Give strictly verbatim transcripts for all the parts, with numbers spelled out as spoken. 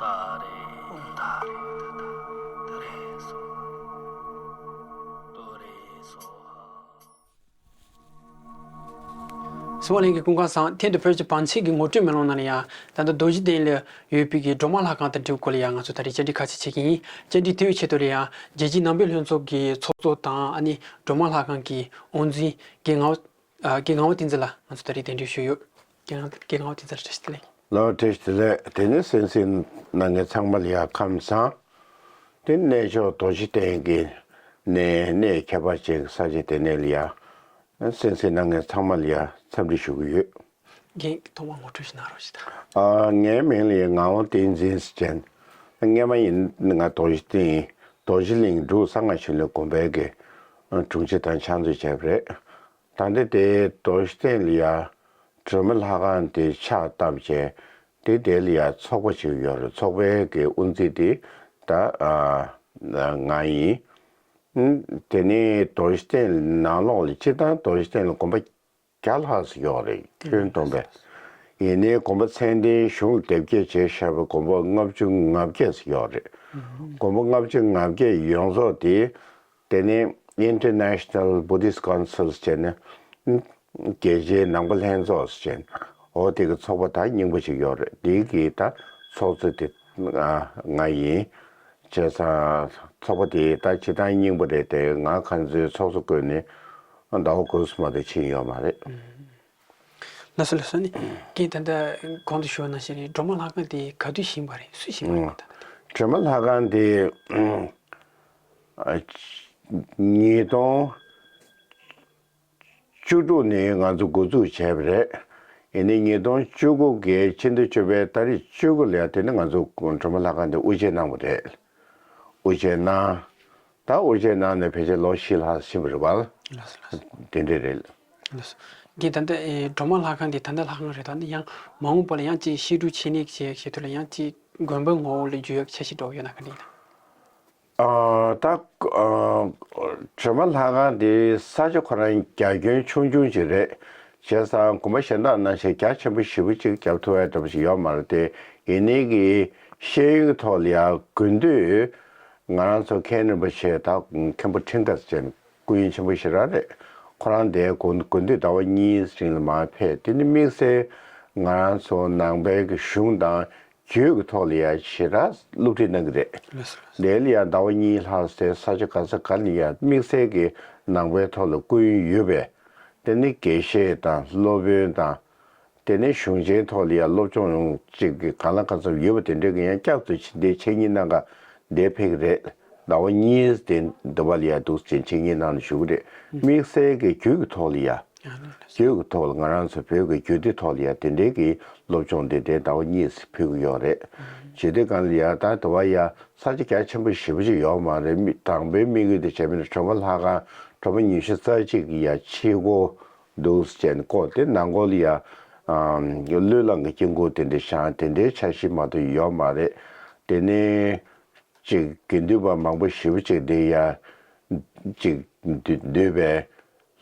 ད་རེ་ད་རེ་ད་ད་ད་རེ་སོ་ཧ། ཏུ་རེ་སོ་ཧ། གསུང་བ་ལྷན་རྒྱས་སྐུ་ཁམས་བཟང་། ཐེངས་འདི་བོད་ཀྱི་བང་ཆེན་གྱི་ངོ་སྤྲོད་མེ་ལོང་ནང་ལ་ཡང་ད་ལྟ་རྡོ་རྗེ་གདན་ལ་ཡོད་པའི་གི་སྒྲོལ་མ་ལྷ་ཁང་དང་འབྲེལ་སྐོར་ལ་ཡང་ང་ཚོ་ད་རེས་བཅར་འདྲི་ཁ་ཤས་བྱེད་ཀྱི་ཡིན། བཅར་འདྲི་དེའི་ཆེད་དུ་ལ་ཡང་རྒྱལ་སྤྱིའི་ནང་པའི་ལྷན་ཚོགས་ཀྱི་ཚོགས་གཙོ་དང་ཨ་ནི་སྒྲོལ་མ་ལྷ་ཁང་གི་དབུ་འཛིན་རྒན་ངག་དབང་ཨ། རྒན་ངག་དབང་བསྟན་འཛིན་ལགས་ང་ཚོ་ད་རེས་གདན་འདྲེན་ཞུས་ཡོད། རྒན་ངག་རྒན་ངག་དབང་བསྟན་འཛིན་ལགས་བཀྲ་ཤིས་བདེ་ལེགས། ལགས་བཀྲ་ཤིས་བདེ་ལེགས། དེ་ནས་གསན་གཟིགས་གནང་མཁན་ཚང་མ་ལ་ཡང་ཁམས་བཟང་། དེ་གནས་མཆོག་རྡོ་རྗེ་གདན་གྱི་གནས་གནས་ཁྱད་པར་ཅན་གྱི་ས་ཆ་དེ་ནས་ལ་ཡང་གསན་གཟིགས་གནང་མཁན་ཚང་མ་ལ་ཡང་འཚམས་འདྲི་ཞུ་གི་ཡོད། རྒན་ཐོག་མར་ངོ་སྤྲོད་ཞིག་གནང་རོགས་ཞུ་དང་། ཨ། ངའི་མིང་ལ་ཡང་ངག་དབང་བསྟན་འཛིན་ཟེར་བྱས། སྔོན་མ་ཡིན་ང་རྡོ་རྗེ་གདན་རྡོ་རྗེ་གླིང་འབྲུག་གསང་སྔགས་ཆོས་གླིང་དགོན་པའི་གི་དྲུང་ཆེ་དང་ཕྱག་མཛོད་བྱས་པ་རེད། ད་ལྟ་དེ་རྡོ་རྗེ་གདན་ལ་ཡ་སྒྲོལ་མ་ལྷ་ཁང་དེ་ཕྱག་བཏབ་བྱས་དེ་དེ་ལ་ཡ་ཚོགས་པ་ཅིག་ཡོད་རེད། ཚོགས་པའི་གི་དབུ་འཛིན་དེ་ད་ཨ་ང་ཡིན། ཨུམ། དེ་ནས་རྡོ་རྗེ་གདན་ནང་ལོགས་ལ་སྤྱིར་བཏང་རྡོ་རྗེ་གདན་ལ་དགོན་པ་བརྒྱ་ལྷག་ཙམ་ཡོད་རེད། ཁྱོན་བསྡོམས་པས། ཡིན་ནའི་དགོན་པ་ཚད་ལྡན་གཞུང་ལ་དེབ་སྐྱེལ་བྱས་བཞག་པའི་དགོན་པ་ལྔ་བཅུ་ང་བརྒྱད་ཙམ་ཡོད་རེད། དགོན་པ་ལྔ་བཅུ་ང་བརྒྱད་ཡོངས་རྫོགས་དེ། དེ་ནས་International Buddhist Council ཟེར་ནས་རྒྱལ་སྤྱིའི་ནང་པ་ལྷན་ཚོགས་ཟེར་ནས་འོ་དེ་གི་ཚོགས་པ་ད་རྙིང་པ་ཞིག་ཡོད་རེད། དེ་གི་ད་ཚོགས་གཙོ་དེ་ང་ཡིན། བྱས་ཙང་ཚོགས་པ་དེ་ད་སྤྱིར་བཏང་རྙིང་པ་རེད་དེ་ང་ཁ་རྩང་ཚོགས་གཙོ་བསྐོས་ནས་ཟླ་བ་དགུ་ཙམ་མ་གཏོགས་ཕྱིན་ཡོད་མ་རེད། ལགས་སོ་ལགས་སོ། ཨ་ནི་རྒན་ད་ལྟ་གོང་དུ་ཞུས་པ་ནང་བཞིན་རེད། སྒྲོལ་མ་ལྷ་ཁང་དེ་ག་དུས་བཞེངས་པ་རེད། སུས་བཞེངས་པ་རེད་ད་ལྟ། སྒྲོལ་མ་ལྷ་ཁང་དེ་ཨ། ཉིས་སྟོང་བཅུ་དྲུག་ནས་ང་ཚོ་འགོ་འཛུགས་བྱས་པ་རེད། ཡིན་ནའི་ཉིས་སྟོང་བཅུ་དགུ་གི་ཕྱི་ཟླ་བཅུ་པའི་ཏ་རིག་བཅུ་དགུ་ལ་དེ་ནས་ང་ཚོ་སྒྲོལ་མ་ལྷ་ཁང་དེ་དབུ་འབྱེད་གནང་བ་རེད། དབུ་འབྱེད་གནང་། ད་དབུ་འབྱེད་གནང་ནས་ཕལ་ཆེར་ལོ་བཞི་ལྷག་ཕྱིན་པ་རེད་པ། ལགས་སོ་ལགས་སོ། དེ་འདྲ་རེད། ལགས་སོ། རྒན་ད་ལྟ་ཨེ་སྒྲོལ་མ་ལྷ་ཁང་དེ་ད་ལྟ་ལྷ་ཁང་རེད། ད་ནི་ཡང་མ་འོངས་པ་ལ་ཡང་ཅིག་བཤད་སྒྲུབ་བྱེད་ནས་བྱེད་བྱེད་དུས་ལ་ཡང་ཅིག་དགོན་པའི་ངོ་བོ་ལ་འགྱུར་ཡག་འཆར་གཞི་འདྲ་བོ་ཡོད་ན་ག་འདྲ་ཡིན་ན། ཨ། ད་ཨ། སྒྲོལ་མ་ལྷ་ཁང་དེ་ས་ཆ་ཁོ་རང་རྒྱ་ཁྱོན་ཆུང་ཆུང་ཞིག་རེད། བྱས་ཙང་དགོན་པ་གཞན་དག་ནང་བཞིན་རྒྱ་ཆེན་པོ་ཞེ་པོ་ཅིག་རྒྱབ་ཐུབ་ཡ་འདྲ་པོ་ཞིག་ཡོད་མ་རེད་དེ། ཡིན་ནའི་གི་ཤེས་ཡོན་གྱི་ཐོག་ལ་ཡ་དགོས་འདོད་ང་རང་ཚོ་མཁན་རིན་པོ་ཆེ་ད་མཁན་པོ་ཁྲིན་ཏུའུ་ཟེར་མཁན་སྐུ་ཡོན་ཆེན་པོ་ཞེ་དྲག་རེད། ཁོ་རང་དེ་དགོས་དགོས་འདོད་ཟླ་བ་གཉིས་རིང་ལ་མར་ཕེབས། དེ་ནི་དམིགས་བསལ་ང་རང་ཚོ་ནང་པའི་གི་གཞུང་དང་རྒྱུད་ཀྱི་ཐོག་ལ་ཡ་ཞེ་དྲག་སློབ་ཁྲིད་གནང་གི་རེད། ལགས་སོ་ལགས་སོ། དེ་ལ་ཡ་ཟླ་བ་གཉིས་ལྷག་ཙམ་ས་ཆ་ག་ས་ག་ནས་ཡ་དམིགས་བསལ་གྱི་ནང་པའི་ཐོག་ལ་སྐུ་ཡོན་ཡོད་པའི། དེ་ནི་དགེ་བཤེས་དང་སློབ་དཔོན་དང་། དེ་ནི་གཞུང་ཆེན་ཐོག་ལ་ཡ་སློབ་སྦྱོང་ཅིག་གི་གང་ལ་གང་འཚམ་ཡོད་པ་དེ་འདྲ་གི་ཡང་བསྐྱར་དུ་ཕྱིན་ཏེ་འཆད་ཉན་གནང་ག་འདིར་ཕེབས་ཀྱི་རེད། ཟླ་བ་གཉིས་དེ་འདི་པ་ལ་ཡ་འདུག་ཅིང་འཆད་ཉན་གནང་ནས་བཞུགས་ཀྱི་རེད། དམིགས་བསལ་གྱི་རྒྱུད་ཀྱི་ཐོག་ལ་ཡ། རྒྱུད་ཀྱི་ཐོག་ལ་ང་རང་ཚོ་བོད་ཀྱི་རྒྱུད་སྡེ་ཐོག་ལ་ཡ་དེ་འདྲའི་གི་སློབ་སྦྱོང་དེ་འདྲའི་ཟླ་བ་གཉིས་ཕུལ་གྱི་ཡོད་རེད། བྱེད་དུས་གང་ལ་ཡ་ད་དུ་བ་ཡ་ས་ཆ་རྒྱ་ཆེན་པོ་ཞེ་པོ་ཅིག་ཡོད་མ་རེད། མི་དང་པོའི་དམིགས་ཡུལ་དེ་བྱས་པ་ཡིན་ན་སྒྲོལ་མ་ལྷ་ཁང་སྒྲོལ་མ་ཉི་ཤུ་རྩ་གཅིག་གི་ཡ་ཕྱི་སྒོ་འདུག་ཅེས་བཀོད་དེ་ནང་སྒོ་ལ་ཡ་ཨམ་བློས་བསླངས་ཀྱི་དཀྱིལ་འཁོར་དེ་འདྲ་བཞེངས་དེ་འདྲའི་འཆར་གཞི་མ་གཏོགས་ཡོད་མ་རེད། དེ་ནས་ཅིག་དགེ་འདུན་པ་མང་པོ་ཞེ་པོ་ཅིག་དེ་ཡ་ཅིག་འདུས་འདུས་པའི་ལྷ་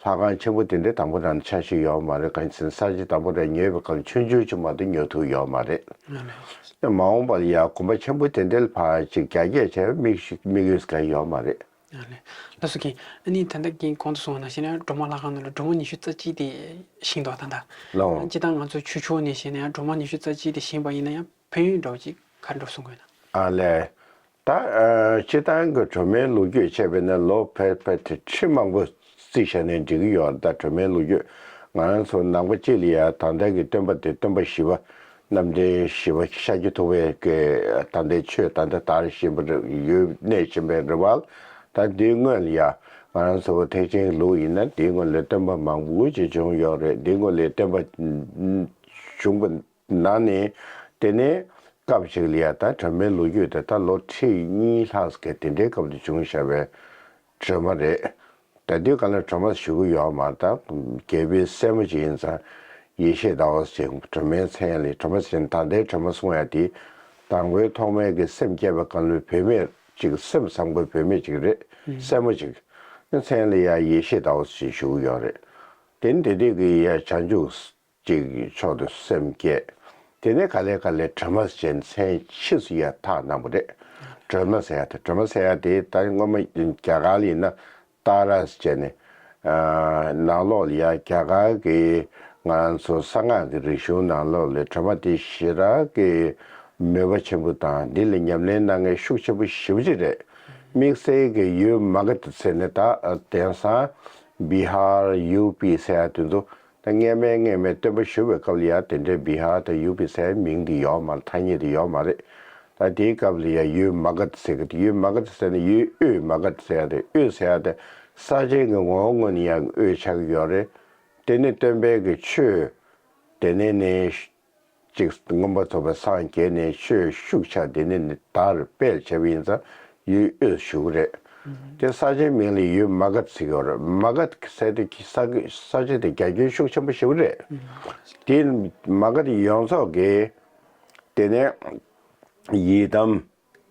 ཁང་ཆེན་པོ་དེ་འདྲའི་དང་པོ་དང་འཆར་གཞི་ཡོད་མ་རེད། གང་ཡིན་ཟེར་ན་ས་ཆ་དང་པོ་རེད། ཉོས་པའི་སྐབས་ཆུང་ཆུང་ཅིག་མ་གཏོགས་ཉོ་ཐུབ་ཡོད་མ་རེད། ཨ་ལས། མ་འོངས་པ་ལ་ཡ་དགོན་པ་ཆེན་པོ་དེ་འདྲའི་ཕར་ཅིག་རྒྱ་སྐྱེད་བྱས་པའི་དམིགས་དམིགས་ཡུལ་གང་ཡོད་མ་རེད། ཨ་ལས། ལགས་སོ་རྒན། ཨ་ནི་ད་ལྟ་རྒན་གོང་དུ་གསུངས་པ་ནང་བཞིན་ན་སྒྲོལ་མ་ལྷ་ཁང་ནང་ལ་སྒྲོལ་མ་ཉི་ཤུ་རྩ་གཅིག་དེ་བཞེངས་འདུག་ད་ལྟ། ལགས། སྤྱིར་བཏང་ང་ཚོ་ཆོས་ཕྱོགས་ནས་བཤད་ན་ཡང་སྒྲོལ་མ་ཉི་ཤུ་རྩ་གཅིག་དེ་བཞེངས་པ་ཡིན་ན་ཡང་ཕན་ཡོན་འདྲ་བོ་ཅིག་ག་འདྲ་གསུང་གི་ཡོད་ན། ཨ་ལས། ད་ཨ་སྤྱིར་བཏང་གི་སྒྲོལ་མའི་ལོ་རྒྱུས་བྱས་པས་ན་ལོ་ཕལ་ཕལ་ཏེ་ཁྲི་མང་པོ་རྩིས་བཞག་ནས་འགྲིག་གི་ཡོད། ད་སྒྲོལ་མའི་ལོ་རྒྱུས་ང་རང་ཚོ་ནང་པ་སྤྱི་ལ་ཡ་ད་ལྟ་གི་སྟོན་པ་དེ་སྟོན་པ་བཞི་པ་རྣམ་འདྲེན་བཞི་པ་ཤཱཀྱ་ཐུབ་པའི་གི་ད་ལྟའི་ཆོས་ད་ལྟ་དར་བཞིན་པ་རེད། ཡོད་གནས་བཞིན་པའི་རེད་བ། ད་འདིའི་སྔོན་ལ་ཡ་ང་རང་ཚོ་ཐེག་ཆེན་ལུགས་ཡིན་ན་འདིའི་སྔོན་ལ་སྟོན་པ་མང་པོ་ཅིག་བྱུང་ཡོད་རེད། འདིའི་སྔོན་ལ་སྟོན་པ་བྱུང་པ། ནང་ནས་དེ་ནས་སྐབས་ཤིག་ལ་ཡ་ད་སྒྲོལ་མའི་ལོ་རྒྱུས་དེ་ད་ལོ་ཁྲི་གཉིས་ལྷག་ཙམ་གི་དེ་འདྲའི་སྐབས་དུ་བྱུང་བཞག་པའི་སྒྲོལ་མ་རེད། ད་དུས་གང་ལ་སྒྲོལ་མ་ཞུ་གི་ཡོད་མ་རེད། ད་རྒྱལ་པོའི་སྲས་མོ་ཅིག་ཡིན་ཙང་ཡེ་ཤེས་ཟླ་བ་ཞེས་སྒྲོལ་མའི་མཚན་ལ་སྒྲོལ་མ་ཟེར་ད་ལྟའི་སྒྲོལ་མ་གསུང་ཡ་དེ་དང་པོའི་ཐོག་མའི་གི་སེམས་བསྐྱེད་པའི་སྐབས་ལ་བུད་མེད་ཅིག་སེམས་བཟང་པོའི་བུད་མེད་ཅིག་རེད། སྲས་མོ་ཅིག་མཚན་ལ་ཡ་ཡེ་ཤེས་ཟླ་བ་ཞེས་ཞུ་གི་ཡོད་རེད། དེ་ནི་དེ་དུས་ཀྱི་ཡ་བྱང་ཆུབ་ཅིག་མཆོག་ཏུ་སེམས་བསྐྱེད། དེ་ནས་ག་ལེ་ག་ལེ་སྒྲོལ་མ་ཟེར་མཚན་ཕྱིས་སུ་ཡར་བཏགས་གནང་བ་རེད། སྒྲོལ་མ་ཟེར་ཡ་དེ་སྒྲོལ་མ་ཟེར་ཡ་དེ་ད་སྔོན་མ་རྒྱ་གར་ལ་ཡིན་ན་ཏཱ་ར་ཟེར་ནས་ནང་ལོགས་ལ་ཡ་རྒྱ་གར་གྱི་ང་ཚོ་གསང་སྔགས་ཀྱི་རིག་གཞུང་ནང་ལོགས་ལ་སྒྲོལ་མ་དེ་ཞེ་དྲག་གི་མོས་པ་ཆེན་པོ་དང་འདི་ལ་ཉམས་ལེན་གནང་མཁན་ཤུགས་ཆེན་པོ་ཞེ་པོ་ཅིག་རེད། དམིགས་བསལ་གྱི་ཡུལ་མ་ག་དྷ་ཟེར་ནས་ད་དེང་སང་བི་ཧར་ཡུ་པི་ཟེར་ཡ་དེ་ཚོ། ད་སྔས་མའི་སྔས་མའི་སྟོན་པ་བཞུགས་པའི་སྐབས་ལ་ཡང་དེ་འདྲའི་བི་ཧར་དང་ཡུ་པི་ཟེར་མིང་དེ་ཡོད་མ་རེད། ཐ་སྙད་དེ་ཡོད་མ་རེད། ད་དེའི་སྐབས་ལ་ཡང་ཡུལ་མ་ག་དྷ་ཟེར་གི་འདུག་ཡུལ་མ་ག་དྷ་ཟེར་ན་ཡུལ་དབུས་མ་ག་དྷ་ཟེར་ཡ་དེ། དབུས་ཟེར་ཡ་དེ་ས་ཆའི་གི་ངོ་བོ་ངོས་ནས་ཡང་དབུས་ཆགས་ཀྱི་ཡོད་རེད། དེ་ནི་སྟོན་པའི་གི་ཆོས་དེ་ནས་ནི་ཅིག་མངོན་པར་རྫོགས་པའི་སངས་རྒྱས་ནས་ཆོས་ཤུགས་ཆེ་དེ་ནས་ནི་དར་སྤེལ་བྱས་པ་ཡིན་ཙང་ཡུལ་དབུས་ཞུ་གི་རེད། དེ་ས་ཆའི་མིང་ལ་ཡུལ་མ་ག་དྷ་ཟེར་གྱི་ཡོད་རེད། མ་ག་དྷ་ཟེར་དུས་ས་ས་ཆ་དེ་རྒྱ་ཁྱོན་ཤུགས་ཆེན་པོ་ཞེ་པོ་རེད། དེ་མ་ག་དྷ་ཡོངས་རྫོགས་ཀྱི་དེ་ནས་ཡི་དམ་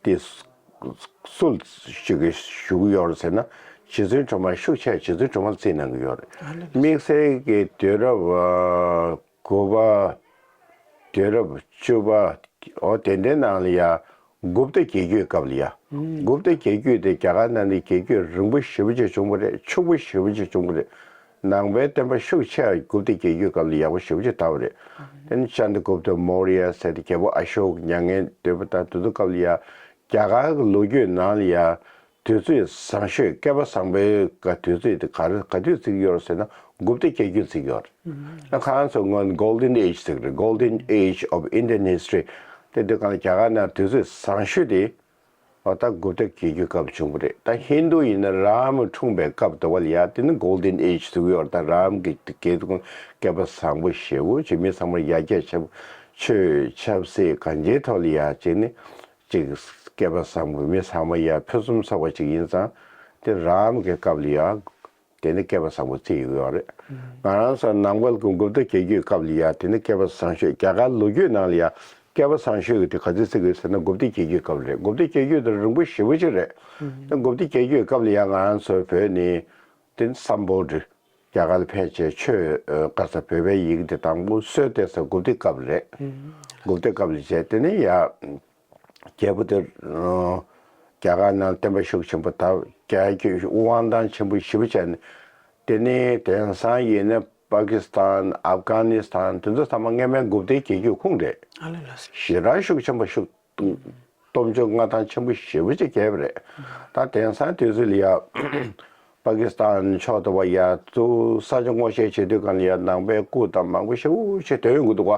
དེ་སུ་ཞིག་གིས་ཞུ་གི་ཡོད་རེད་ཟེར་ན། རྗེ་བཙུན་སྒྲོལ་མ། ཤུགས་ཆེ་རྗེ་བཙུན་སྒྲོལ་མ་ལ་བརྩིས་གནང་གི་ཡོད་རེད། དམིགས་བསལ་གྱི་དུས་རབས་དགུ་པ། དུས་རབས་བཅུ་པ། འོ་དེ་འདྲའི་ནང་ལ་ཡ་གུཔྟ་རྒྱལ་རྒྱུད་སྐབས་ལ་ཡ། གུཔྟ་རྒྱལ་རྒྱུད་དེ་རྒྱ་གར་ནང་ནས་རྒྱལ་རྒྱུད་རིང་པོ་ཞེ་པོ་ཅིག་བྱུང་བ་རེད། ཕྱུག་པོ་ཞེ་པོ་ཅིག་བྱུང་བ་རེད། ནང་པའི་བསྟན་པ་ཤུགས་ཆེ་བ་གུཔྟ་རྒྱལ་རྒྱུད་སྐབས་ལ་ཡག་པོ་ཞེ་པོ་ཅིག་དར་བ་རེད། དེ་ནི་ཅན་དྲ་གུཔྟ་མོ་རི་ཡ་ཟེར་ཏེ་རྒྱལ་པོ་ཨ་ཤོ་ཀ་མྱ་ངན་འདས་པ་དང་དེ་ཚོ་སྐབས་ལ་ཡ། རྒྱ་གར་གྱི་ལོ་རྒྱུས་ནང་ལ་ཡ། དུས་ཚོད་བཟང་ཤོས་བསྐལ་པ་བཟང་པོའི་ག་དུས་ཚོད་དེ་ག་རེ་ག་དུས་བརྩི་གི་ཡོད་རེད་ཟེར་ན་གུཔྟ་རྒྱལ་རྒྱུད་བརྩི་གི་ཡོད་རེད། ཨ་ཁ་ང་ཚོ་སྔོན་Golden Age་ཟེར་གི་རེད། Golden Age of Indian History། དེ་དུས་སྒང་ལ་རྒྱ་གར་ནང་དུས་ཚོད་བཟང་ཤོས་དེ་འོ་ད་གུཔྟ་རྒྱལ་རྒྱུད་སྐབས་བྱུང་བ་རེད། ད་ཧིན་རྡུ་ཡིན་ན་རཱ་མ་འཁྲུངས་པའི་སྐབས་དེ་བ་ལ་ཡ་དེ་ནི་Golden Age་ཟེར་གི་ཡོད་རེད། ད་རཱ་མ་གི་དེ་སྐབས་བསྐལ་པ་བཟང་པོ་ཞེ་པོ་ཅིག་མི་ཚང་མར་ཡར་རྒྱས་ཆེ་པོ། ཆོས་ཆབ་སྲིད་གང་ཅིའི་ཐོག་ལ་ཡ་ཅིག་ནི། ཅིག་བསྐལ་པ་བཟང་པོ་མི་ཚང་མ་ཡ་ཕུན་སུམ་ཚོགས་པ་ཅིག་ཡིན་ཙང་། དེ་རཱ་མ་གི་སྐབས་ལ་ཡ། དེ་ནི་བསྐལ་པ་བཟང་པོ་བརྩི་ཡོད་ཡོད་རེད། ང་རང་ཚོ་ནང་པ་གི་གུཔྟ་རྒྱལ་རྒྱུད་སྐབས་ལ་ཡ་དེ་ནི་བསྐལ་པ་བཟང་ཤོས། རྒྱ་གར་ལོ་རྒྱུས་ནང་ལ་ཡ་བསྐལ་པ་བཟང་ཤོས་ཀྱི་དེ་ག་ཚོད་བརྩི་གི་ཟེར་ན་གུཔྟ་རྒྱལ་རྒྱུད་སྐབས་རེད། གུཔྟ་རྒྱལ་རྒྱུད་དེ་རིང་པོ་ཞེ་པོ་ཅིག་རེད། དེ་གུཔྟ་རྒྱལ་རྒྱུད་སྐབས་ལ་ཡ་ང་རང་ཚོའི་བོད་ནི་དེ་ནི་སམ་བྷོ་ཊ། རྒྱ་གར་ལ་ཕེབས་བྱས་ཆོས་ཨ་ག་ས་བོད་པའི་ཡི་གེ་དེ་དང་པོ་སྲོལ་གཏོད་ས་གུཔྟའི་སྐབས་རེད། གུཔྟའི་སྐབས་ལ་བྱས། དེ་ནས་ཡ་རྒྱལ་པོ་དེ་ཨ་རྒྱ་གར་ནང་བསྟན་པ་ཤུགས་ཆེན་པོ་དར། རྒྱལ་རྒྱུད་དབང་ཐང་ཆེན་པོ་ཞེ་པོ་བྱས་ནས། དེ་ནས་དེང་སང་ཡིན་ན་པ་ཀི་སི་ཐན། ཨབ་གྷ་ནི་སི་ཐན། དེ་ཚོ་ཚང་མ་སྔས་མའི་གུཔྟའི་རྒྱལ་རྒྱུད་ཁོངས་རེད། ཨ་ལེ་ལགས་སོ། ཞེ་དྲག་ཤུགས་ཆེན་པོ་ཤུགས། སྟོབས་འབྱོར་མངའ་ཐང་ཆེན་པོ་ཞེ་པོ་ཅིག་རྒྱས་པ་རེད། ད་དེང་སང་དུས་ཚོད་ལ་ཡ། པ་ཀི་སི་ཐན་ཕྱོགས་དེ་བ་ཡ་ཚུར་ས་ཆ་སྔོག་བཤེར་བྱེད་དུས་སྒང་ལ་ཡ་ནང་པའི་སྐུ་དང་མང་པོ་ཞེ་པོ་ཅིག་ཐོན་ཡོང་གི་འདུག་ག་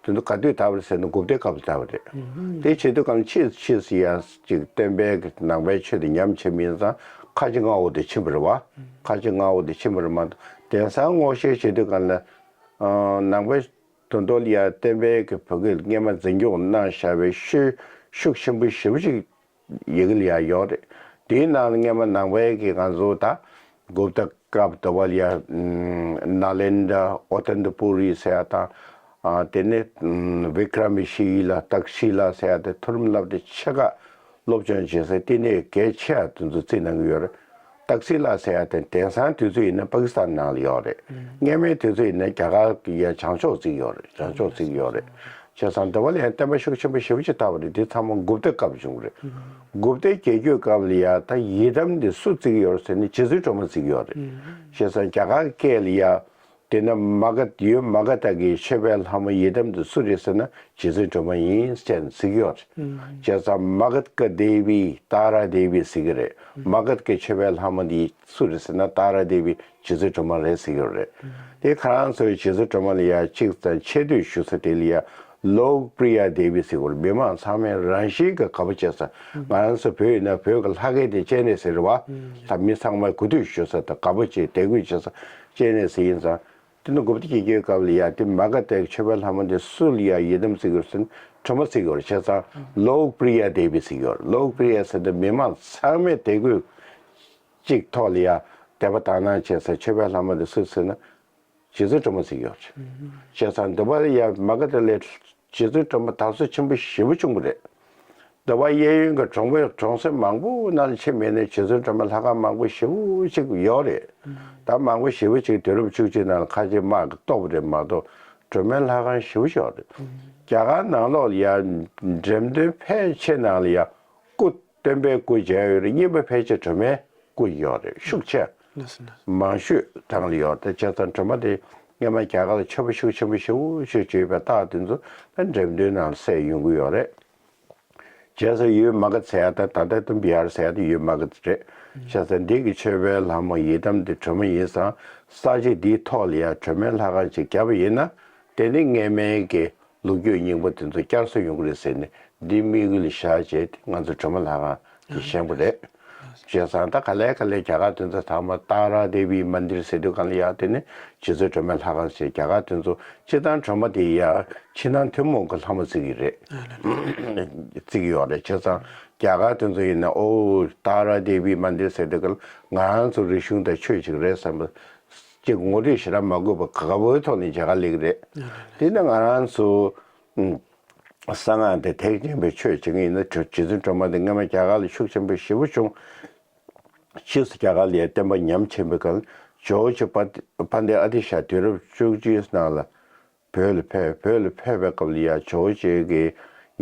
དེ་ཚོ་ག་དུས་དར་བ་རེད་ཟེར་ན་གུཔྟའི་སྐབས་ལ་དར་བ་རེད། དེ་བྱེད་དུས་སྒང་ལ་ཕྱིས་ཕྱིས་སུ་ཡ་ཅིག་བསྟན་པའི་གི་ནང་པའི་ཆོས་དེ་ཉམས་ཆེན་པོ་ཡིན་ཙང་ཁ་ཆེ་མངའ་འོག་ཏུ་ཕྱིན་པ་རེད་བ། ཁ་ཆེ་མངའ་འོག་ཏུ་ཕྱིན་པ་རེད་མ་གཏོགས། དེང་སང་སྔོག་བཤེར་བྱེད་དུས་སྒང་ལ་ཨ་ནང་པའི་དོན་དུ་ལ་ཡ་བསྟན་པའི་གི་བོད་སྐད་སྔས་མ་འཛིན་སྐྱོང་གནང་བཞག་པའི་ཤུལ་ཤུགས་ཆེན་པོ་ཞེ་པོ་ཅིག་ཡི་གེ་ལ་ཡ་ཡོད་རེད། དེའི་ནང་ལ་སྔས་མ་ནང་པའི་གི་ང་ཚོ་ད་གུཔྟ་སྐབས་དེ་བ་ལ་ཡ་ཨམ་ནཱ་ལེནྡྲ། ཨོ་ཏན་ཏ་པུ་རི་ཟེར་ཡ་དང་། ཨ་དེ་ནས་ཨམ་བི་ཀྲ་མི་ཤི་ལ། ཏཀ་ཤི་ལ་ཟེར་ཡ་དེ། མཐོ་རིམ་སློབ་གྲྭ་ཆེ་ཁག་སློབ་སྦྱོང་བྱེད་ས་དེ་ནས་གལ་ཆེ་བ་དེ་ཚོ་བརྩིས་གནང་གི་ཡོད་རེད། ཏག་སི་ལ་ཟེར་ཡ་དེ་དེང་སང་དུས་ཚོད་ཡིན་ན་པ་ཀི་སི་ཐན་ནང་ལ་ཡོད་རེད། སྔས་མའི་དུས་ཚོད་ཡིན་ན་རྒྱ་གར་གྱི་ཡ་བྱང་ཕྱོགས་བརྩི་གི་ཡོད་རེད། བྱང་ཕྱོགས་བརྩི་གི་ཡོད་རེད། བྱས་ཙང་དེ་བ་ལ་ཡང་བསྟན་པ་ཤུགས་ཆེན་པོ་ཞེ་པོ་ཅིག་དར་བ་རེད། དེ་ཚང་མ་གུཔྟའི་སྐབས་བྱུང་རེད། གུཔྟའི་རྒྱལ་རྒྱུད་སྐབས་ལ་ཡ་ད་ཡི་དམ་དེ་སུ་བརྩི་གི་ཡོད་རེད་ཟེར་ན་རྗེ་བཙུན་སྒྲོལ་མ་བརྩི་གི་ཡོད་རེད། བྱས་ཙང་རྒྱ་གར་སྐད་ལ་ཡ། དེ་ན་མ་ག་ཡུལ་མ་ག་དྷ་གི་ཆོས་པའི་ལྷ་མོ་ཡི་དམ་དེ་སུ་རེད་ཟེར་ན་རྗེ་བཙུན་སྒྲོལ་མ་ཡིན་ཟེར་ནས་ཟེར་གྱི་ཡོད་རེད། བྱས་ཙང་མ་ག་དྷ་ཀ་དེ་བི་ཏཱ་ར་དེ་བི་ཟེར་གྱི་རེད། མ་ག་དྷ་གི་ཆོས་པའི་ལྷ་མོ་འདི་སུ་རེད་ཟེར་ན་ཏཱ་ར་དེ་བི་རྗེ་བཙུན་སྒྲོལ་མ་རེད་ཟེར་གྱི་ཡོད་རེད། དེ་ཁ་རང་ཚོའི་རྗེ་བཙུན་སྒྲོལ་མ་ལ་ཡ་གཅིག་ཙམ་ཆེ་བསྟོད་ཞུ་ས་དེ་ལ་ཡ་ལོག་པྲི་ཡ་དེ་བི་ཟེར་གྱི་ཡོད་རེད། མི་མང་ཚང་མས་རང་བཞིན་གྱི་དགའ་པོ་བྱེད་ས། ང་རང་ཚོ་བོད་ཡིན་ན་བོད་ཀྱི་ལྷ་སྐལ་དེ་སྤྱན་རས་གཟིགས་རེད་བ། ད་མི་ཚང་མས་གུས་འདུད་ཞུ་ས་དང་དགའ་པོ་བྱེད་དད་གུས་བྱེད་ས་སྤྱན་རས་གཟིགས་ཡིན་ཙང་། དེ་ནི་གུཔྟ་རྒྱལ་རྒྱུད་སྐབས་ལ་ཡ་དེ་མ་ག་དྷ་གི་ཆོས་པའི་ལྷ་མོ་དེ་སུ་ལ་ཡ་ཡི་དམ་བརྩི་གི་ཡོད་ཟེར་ན་སྒྲོལ་མ་བརྩི་གི་ཡོད་རེད། བྱས་ཙང་ལོག་པྲི་ཡ་དེ་བི་བརྩི་གི་ཡོད་རེད། ལོག་པྲི་ཡ་ཟེར་དུས་མི་མང་ཚང་མས་དད་གུས་གཅིག་ཐོག་ལ་ཡ་དད་པ་དག་སྣང་བྱེད་ས་ཆོས་པའི་ལྷ་མོ་དེ་སུ་ཟེར་ན་རྗེ་བཙུན་སྒྲོལ་མ་བརྩི་གི་ཡོད་རེད། བྱས་ཙང་འདི་བ་ལ་ཡ་མ་ག་དྷ་ལ་རྗེ་བཙུན་སྒྲོལ་མ་དར་སྲོལ་ཆེན་པོ་ཞེ་པོ་བྱུང་བ་རེད། འདི་བ་གཡས་གཡོན་གྱི་གྲོང་པའི་གྲོང་གསེབ་མང་པོ་ནང་ལ་ཕྱིན་པ་ཡིན་ན་རྗེ་བཙུན་སྒྲོལ་མའི་ལྷ་ཁང་མང་པོ་ཞེ་པོ་ཅིག་ཡོད་རེད། ད་མང་པོ་ཞེ་པོ་ཅིག་དུས་རབས་བཅུ་གཅིག་ནང་ལ་ཁ་ཆེ་དམག་གིས་གཏོར་བ་རེད་མ་གཏོགས། སྒྲོལ་མའི་ལྷ་ཁང་ཞེ་པོ་ཅིག་ཡོད་རེད། རྒྱ་གར་ནང་ལོགས་ལ་ཡ་འགྲེམས་སྟོན་ཕལ་ཆེ་ནང་ལ་ཡ་སྐུ་སྟོན་པའི་སྐུ་མཇལ་ཡོད་རེད། རྙིང་པ་ཕལ་ཆེར་སྒྲོལ་མའི་སྐུ་ཡོད་རེད། ཤུགས་ཆེ། ལགས་སོ་ལགས་སོ། མང་ཤོས་གྲངས་ལ་ཡོད་རེད། བྱས་ཙང་སྒྲོལ་མ་དེ་སྔོན་མ་རྒྱ་གར་ལ་ཆོས་པ་ཤུགས་ཆེན་པོ་ཞེ་པོ་ཅིག་བྱས་པའི་རྟགས་དེ་ཚོ་ད་འགྲེམས་སྟོན་ནང་གསལ་ཡོང་གི་ཡོད་རེད། བྱས་ཙང་ཡུལ་མ་ག་ཟེར་ཡ་ད་ད་ལྟ་ཏུམ་བི་ཧར་ཟེར་ཡ་དེ་ཡུལ་མ་ག་རེད། བྱས་ཙང་འདི་གི་ཆོས་པའི་ལྷ་མོ་ཡི་དམ་དེ་སྒྲོལ་མ་ཡིན་ཙང་ས་ཆ་འདིའི་ཐོག་ལ་ཡ་སྒྲོལ་མའི་ལྷ་ཁང་ཅིག་བརྒྱབ་པ་ཡིན་ན་དེ་ནི་སྔོན་མའི་གི་ལོ་རྒྱུས་རྙིང་པ་དེ་ཚོ་བསྐྱར་གསོ་ཡོང་གི་རེད་ཟེར་ནས་འདི་དམིགས་ཡུལ་བཞག་བྱས་ང་ཚོ་སྒྲོལ་མ་ལྷ་ཁང་དེ་བཞེངས་པ་རེད། བྱས་ཙང་ད་ག་ལེ་ག་ལེ་རྒྱ་གར་དེ་ཚོ་ཚང་མ་ཏཱ་ར་དེ་བི་མན་དིར་ཟེར་དུས་གང་ལ་ཡ་དེ་ནི་རྗེ་བཙུན་སྒྲོལ་མའི་ལྷ་ཁང་ཟེར། རྒྱ་གར་དེ་ཚོ་སྤྱིར་བཏང་སྒྲོལ་མ་དེ་ཡ་ཕྱི་ནང་ཐུན་མོང་གི་ལྷ་མོ་བརྩི་གི་རེད། བརྩི་གི་ཡོད་རེད། བྱས་ཙང་རྒྱ་གར་དེ་ཚོ་ཡིན་ན་ཨོ་ཏཱ་ར་དེ་བི་མན་དིར་ཟེར་དུས་གང་ལ་ང་རང་ཚོ་རིག་གཞུང་དང་ཆོས་གཅིག་རེད་བསམ་པ་ཅིག་ངོ་སྤྲོད་ཞེ་དྲག་མ་དགོས་པ་དགའ་པོའི་ཐོག་ནས་མཇལ་ཁ་སླེབས་ཀྱི་རེད། དེ་ནི་ང་རང་ཚོ་གསང་སྔགས་དེ་ཐེག་ཆེན་པའི་ཆོས་བྱེད་མཁན་ཡིན་ན་རྗེ་བཙུན་སྒྲོལ་མ་དེ་སྔོན་མ་རྒྱ་གར་ལ་ཤུགས་ཆེན་པོ་ཞེ་པོ་བྱུང་། ཕྱིས་སུ་རྒྱ་གར་ལ་ཡ་བསྟན་པ་ཉམས་ཆེན་པོའི་སྐབས་ཇོ་བོ་རྗེ་དཔལ་ལྡན་ཨ་ཏི་ཤ་དུས་རབས་བཅུ་གཅིག་ནང་ལ་བོད་ལ་ཕེབས། བོད་ལ་ཕེབས་པའི་སྐབས་ལ་ཡ་ཇོ་བོ་རྗེ་གི་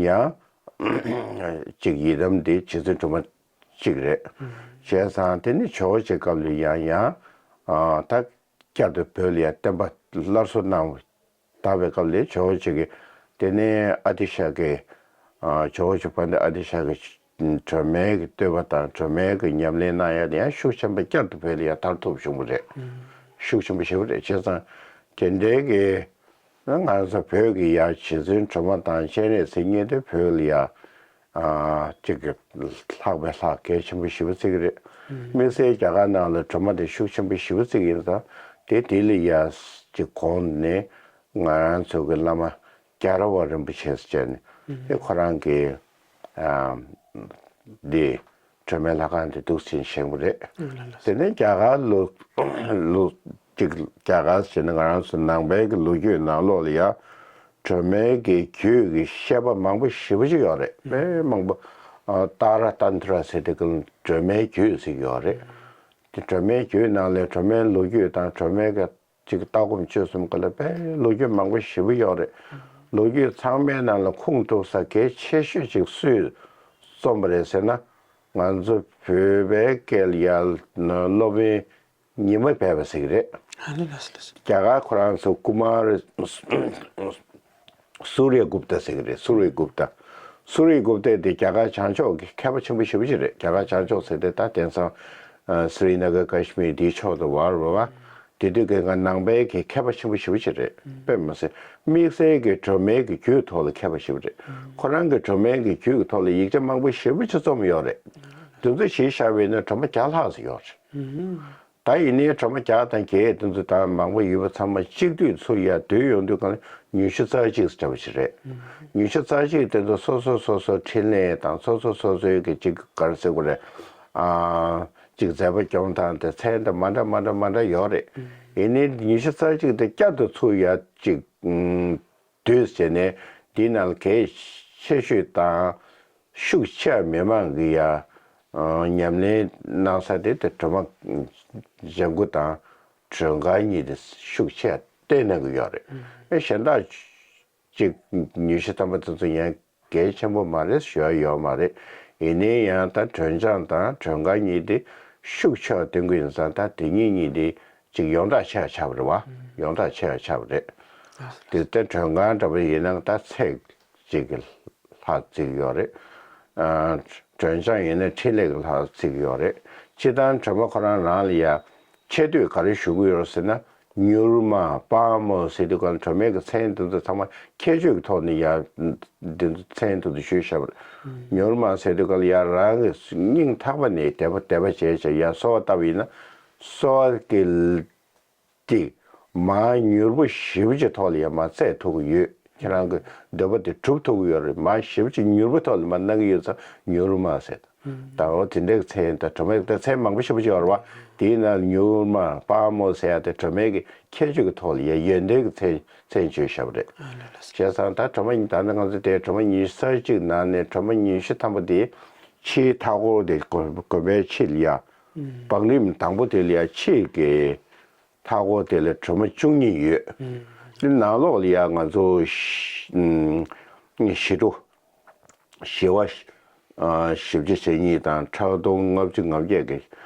ཡང་གཅིག་ཡི་དམ་དེ་རྗེ་བཙུན་སྒྲོལ་མ་གཅིག་རེད། བྱས་ཙང་དེ་ནི་ཇོ་བོ་རྗེ་སྐབས་ལ་ཡང་ཡང་ད་བསྐྱར་དུ་བོད་ལ་ཡ་བསྟན་པ་སླར་གསོ་གནང་དར་བའི་སྐབས་ལ་ཇོ་བོ་རྗེ་གིས་དེ་ནས་ཨ་ཏི་ཤ་གི་ཨ་ཇོ་བོ་རྗེ་དཔལ་ལྡན་ཨ་ཏི་ཤ་གི་སྒྲོལ་མའི་གི་བསྟོད་པ་དང་སྒྲོལ་མའི་གི་ཉམས་ལེན་གནང་ཡ་དེ་ཡང་ཤུགས་ཆེན་པོ་བསྐྱར་དུ་བོད་ལ་ཡ་དར་ཐུབ་བྱུང་བ་རེད། ཤུགས་ཆེན་པོ་ཞེ་པོ་རེད། བྱས་ཙང་དེ་འདྲའི་གི་ང་ཚོ་བོད་ཀྱི་ཡ་རྗེ་བཙུན་སྒྲོལ་མ་དང་སྤྱན་རས་གཟིགས་གཉིས་དེ་བོད་ལ་ཡ་ཨ་གཅིག་གི་ལྷག་པའི་ལྷག་གལ་ཆེན་པོ་ཞེ་པོ་བརྩི་གི་རེད། དམིགས་བསལ་རྒྱ་གར་ནང་ལ་སྒྲོལ་མ་དེ་ཤུགས་ཆེན་པོ་ཞེ་པོ་བརྩི་གི་ཡིན་ཙང་དེ་དེ་ལ་ཡ་གཅིག་གོང་ནས་ང་རང་ཚོ་གི་བླ་མ་རྒྱལ་བ་རིན་པོ་ཆེ་ཟེར་བྱས་ནས་དེ་ཁོ་རང་གི་ཨ་འདི་སྒྲོལ་མའི་ལྷ་ཁང་དེ་འདུག་སེ་བཞེངས་པ་རེད། དེ་ནས་རྒྱ་གར་ལོ་ལོ་གཅིག་རྒྱ་གར་ཟེར་ན་ང་རང་ཚོ་ནང་པའི་གི་ལོ་རྒྱུས་ནང་ལོགས་ལ་ཡ་སྒྲོལ་མའི་གི་རྒྱུད་ཀྱི་བཤད་པ་མང་པོ་ཞེ་པོ་ཅིག་ཡོད་རེད། དཔེ་མང་པོ་ཨ་ཏཱ་ར་ཏན་ཏྲ་ཟེར་དེ་གི་སྒྲོལ་མའི་རྒྱུད་ཟེར་གྱི་ཡོད་རེད། དེ་སྒྲོལ་མའི་རྒྱུད་ནང་ལ་སྒྲོལ་མའི་ལོ་རྒྱུས་དང་སྒྲོལ་མའི་གི་ཅིག་ལྟ་སྒོམ་སྤྱོད་གསུམ་སྐོར་ལ་དཔེ་ལོ་རྒྱུས་མང་པོ་ཞེ་པོ་ཡོད་རེད། ལོ་རྒྱུས་ཚང་མའི་ནང་ལ་ཁུངས་གཏུགས་ས་གལ་ཆེ་ཤོས་ཅིག་སུས་རྩོམ་པ་རེད་ཟེར་ན་ང་ཚོ་བོད་པའི་སྐད་ལ་ཡ་སློབ་དཔོན་ཉི་མ་སྦས་པ་ཟེར་གྱི་རེད། ཨ་ནི་ལགས་སོ་ལགས་སོ། རྒྱ་གར་ཁོ་རང་ཚོ་ཀུ་མ་ར་སུ་རི་ཡ་གུབ་ཏ་ཟེར་གྱི་རེད། སུ་རི་ཡ་གུབ་ཏ། སུ་རི་ཡ་གུབ་ཏ་དེ་རྒྱ་གར་བྱང་ཕྱོགས་ཀྱི་མཁས་པ་ཆེན་པོ་ཞེ་པོ་ཅིག་རེད། རྒྱ་གར་བྱང་ཕྱོགས་ཟེར་དེ་ད་དེང་སང་ཨ་སི་རི་ན་གར་ཀ་ཤི་མིར་དེའི་ཕྱོགས་དུ་བར་བ་བ། དེ་དུས་ཀྱི་ང་ནང་པའི་གི་མཁས་པ་ཆེན་པོ་ཞེ་པོ་ཅིག་རེད། དཔེ་མི་སྲིད་དམིགས་བསལ་གྱི་སྒྲོལ་མའི་གི་རྒྱུད་ཐོག་ལ་མཁས་པ་ཞེ་པོ་རེད། ཁོ་རང་གི་སྒྲོལ་མའི་གི་རྒྱུད་ཀྱི་ཐོག་ལ་ཡིག་ཆ་མང་པོ་ཞེ་པོ་ཅིག་རྩོམ་ཡོད་རེད། དེ་ཚོ་གཞི་བཞག་པ་ཡིན་ན་སྒྲོལ་མ་བརྒྱ་ལྷག་ཙམ་ཡོད་རེད། ད་ཡིན་ནའི་སྒྲོལ་མ་བརྒྱ་དང་བརྒྱད་དེ་ཚོ་དང་མང་པོ་ཡོད་པ་ཚང་མ་གཅིག་བསྡུས་ཚུར་ཡར་བསྡུས་ཡོང་དུས་གང་ལ་ཉི་ཤུ་རྩ་གཅིག་ཙམ་འདྲ་པོ་ཞིག་རེད། ཉི་ཤུ་རྩ་གཅིག་དེ་ཚོ་སོ་སོ་སོ་སོ་འཕྲིན་ལས་དང་སོ་སོ་སོ་སོའི་གི་གཅིག་ག་རེ་ཟེར་དགོས་རེད། ཨ་གཅིག་མཛད་པ་སྐྱོང་སྟངས་དེ་ཚན་དང་མ་འདྲ་མ་འདྲ་མ་འདྲ་ཡོད་རེད། ཡིན་ནའི་ཉི་ཤུ་རྩ་གཅིག་དེ་བསྐྱར་དུ་ཚུར་ཡར་གཅིག་བསྡུས་བྱས་ནས་འདིའི་ནང་ལ་གལ་ཆེ་ཤོས་དང་། ཤུགས་ཆེ་བ་མི་མང་གི་ཡ་ཨ་ཉམས་ལེན་གནང་ས་དེ་དེ་སྒྲོལ་མ་ལྗང་གུ་དང་སྒྲོལ་དཀར་གཉིས་དེ་ཤུགས་ཆེ་བ་བསྟན་གནང་གི་ཡོད་རེད། ཨེ་གཞན་དག་ཅིག་ཉི་ཤུ་ཐམ་པ་དེ་ཚོ་ཡང་གལ་ཆེན་པོ་མ་རེད་ཞུ་ཡ་ཡོད་མ་རེད། ཡིན་ནའི་ཡང་ད་སྒྲོལ་ལྗང་དང་སྒྲོལ་དཀར་གཉིས་དེ་ཤུགས་ཆེ་བ་བསྟན་གི་ཡིན་ཙང་ད་དེ་གཉིས་གཉིས་དེ་ཅིག་ཡོངས་གྲགས་ཆེ་བ་ཆགས་པ་རེད་བ། ཡོངས་གྲགས་ཆེ་བ་ཆགས་པ་རེད། དེ་ལྟར་སྒྲོལ་དཀར་འདྲ་པོ་ཡིན་ན་ད་ཚེག་ཅིག་གི་ལྷག་བརྩི་གི་ཡོད་རེད། ཨ་སྒྲོལ་ལྗང་ཡིན་ན་འཕྲིན་ལས་ཀྱི་ལྷག་བརྩི་གི་ཡོད་རེད། སྤྱིར་བཏང་སྒྲོལ་མ་ཁོ་རང་རང་ལ་ཡ་ཁྱད་ཆོས་ག་རེ་ཞུ་གི་ཡོད་རེད་ཟེར་ན། མྱུར་མ་དཔའ་མོ་ཟེར་དུས་གང་སྒྲོལ་མའི་གི་མཚན་དེ་ཚོ་ཚང་མ་ཁྱད་ཆོས་ཀྱི་ཐོག་ནས་ཡ་འདི་ཚོ་མཚན་དེ་ཚོ་ཞུས་བཞག་པ་རེད། མྱུར་མ་ཟེར་དུས་གང་ལ་ཡ་རང་གི་སྙིང་ཐག་པ་ནས་དད་པ་དད་པ་བྱས་བྱས་ཡ་གསོལ་བ་བཏབ་པ་ཡིན་ན་གསོལ་བ་གི་ཏིག་མར་མྱུར་པོ་ཞེ་པོ་ཅིག་ཐོག་ལ་ཡ་མར་སྩལ་ཐུབ་ཀྱི་ཡོད། ཁྱེད་རང་གི་འདོད་པ་དེ་སྒྲུབ་ཐུབ་ཀྱི་ཡོད་རེད། མར་ཞེ་པོ་ཅིག་མྱུར་པོ་ཐོག་ལ་མར་གནང་གི་ཡོད་ཙང་མྱུར་མ་ཟེར། ད་འོ་དེ་འདྲའི་མཚན་ད་སྒྲོལ་མའི་ད་མཚན་མང་པོ་ཞེ་པོ་ཅིག་ཡོད་རེད་བ། དེའི་ནང་ལ་མྱུར་མ་དཔའ་མོ་ཟེར་ཡ་དེ་སྒྲོལ་མའི་གི་ཁྱད་ཆོས་ཀྱི་ཐོག་ལ་ཡ་ཡོན་ཏན་གྱི་མཚན་མཚན་བརྗོད་བཞག་པ་རེད། བྱས་ཙང་ད་སྒྲོལ་མ་ད་ནི་ང་ཚོ་དེ་སྒྲོལ་མ་ཉི་ཤུ་རྩ་གཅིག་ནང་ནས་སྒྲོལ་མ་ཉི་ཤུ་ཐམ་པ་དེ་ཕྱིའི་མཐའ་སྐོར་དེ་དགོན་པའི་ཕྱི་ལ་ཡ། བང་རིམ་དང་པོ་དེ་ལ་ཡ་ཕྱིའི་གི་མཐའ་སྐོར་དེ་ལ་སྒྲོལ་མ་བཅུ་གཉིས་ཡོད། ཨུམ། དེ་ནང་ལོགས་ལ་ཡ་ང་ཚོ་ཞི་ཨམ་ཞི་ཁྲོ་ཞི་བ་ཨ་བཞི་བཅུ་ཞེ་གཉིས་དང་ཁྲག་འཐུང་ལྔ་བཅུ་ང་བརྒྱད་ཀྱི་